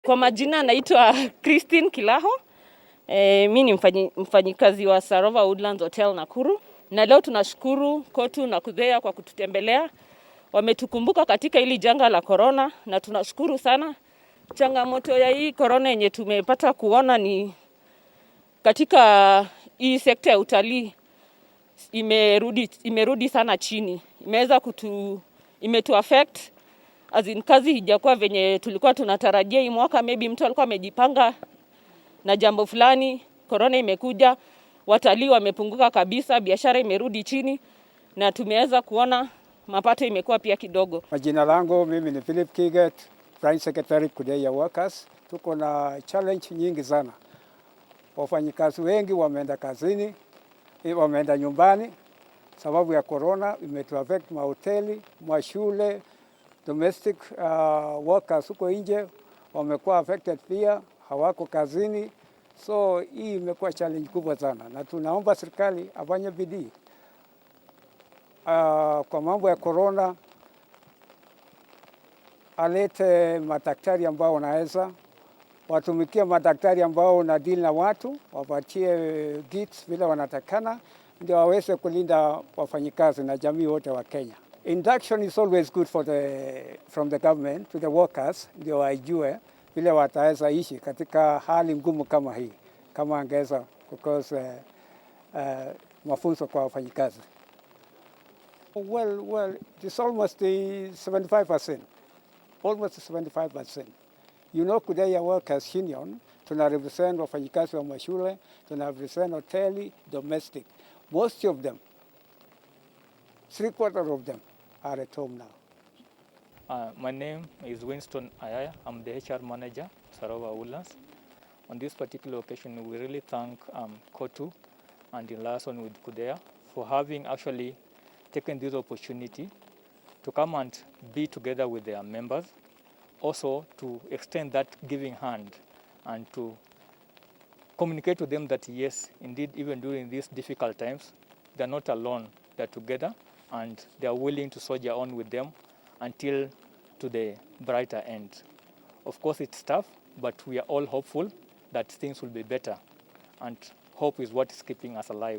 Kwa majina naitwa Christine Kilaho. Mi ni mfanyikazi wa Sarova Woodlands Hotel Nakuru, na leo tunashukuru KOTU na KUDHEA kwa kututembelea. Wametukumbuka katika hili janga la corona na tunashukuru sana. Changamoto ya hii corona yenye tumepata kuona ni katika hii sekta ya utalii imerudi sana chini, imetu affect as in kazi hijakuwa venye tulikuwa tunatarajia hii mwaka. Maybe mtu alikuwa amejipanga na jambo fulani, corona imekuja, watalii wamepunguka kabisa, biashara imerudi chini na tumeweza kuona mapato imekuwa pia kidogo. Majina langu mimi ni Philip Kiget, Branch Secretary KUDHEIHA Workers. Tuko na challenge nyingi sana. Wafanyikazi wengi wameenda kazini, wameenda nyumbani sababu ya corona, imetuaffect mahoteli, mashule, domestic workers huko nje wamekuwa affected pia, hawako kazini. So hii imekuwa challenge kubwa sana, na tunaomba serikali afanye bidii kwa mambo ya corona, alete madaktari ambao wanaweza watumikie, madaktari ambao wana deal na watu, wapatie kits vile wanatakana, ndio waweze kulinda wafanyikazi na jamii wote wa Kenya. Induction is always good from the government to the workers, ndio wajue vile wataweza ishi katika hali ngumu kama hii, kama angeweza because mafunzo kwa wafanyikazi. Well, it's almost the 75%, almost 75%. KUDHEIHA Workers Union, tuna represent wafanyikazi wa mashule, tuna represent hoteli, domestic. Most of them, three quarter of them are at home now. My name is Winston Ayaya. I'm the HR manager, Sarova Woodlands. On this particular occasion, we really thank KOTU and in liaison with KUDHEIHA for having actually taken this opportunity to come and be together with their members, also to extend that giving hand and to communicate to them that yes, indeed, even during these difficult times, they're not alone, they're together and they are willing to soldier on with them until to the brighter end. Of course, it's tough, but we are all hopeful that things will be better, and hope is what is keeping us alive.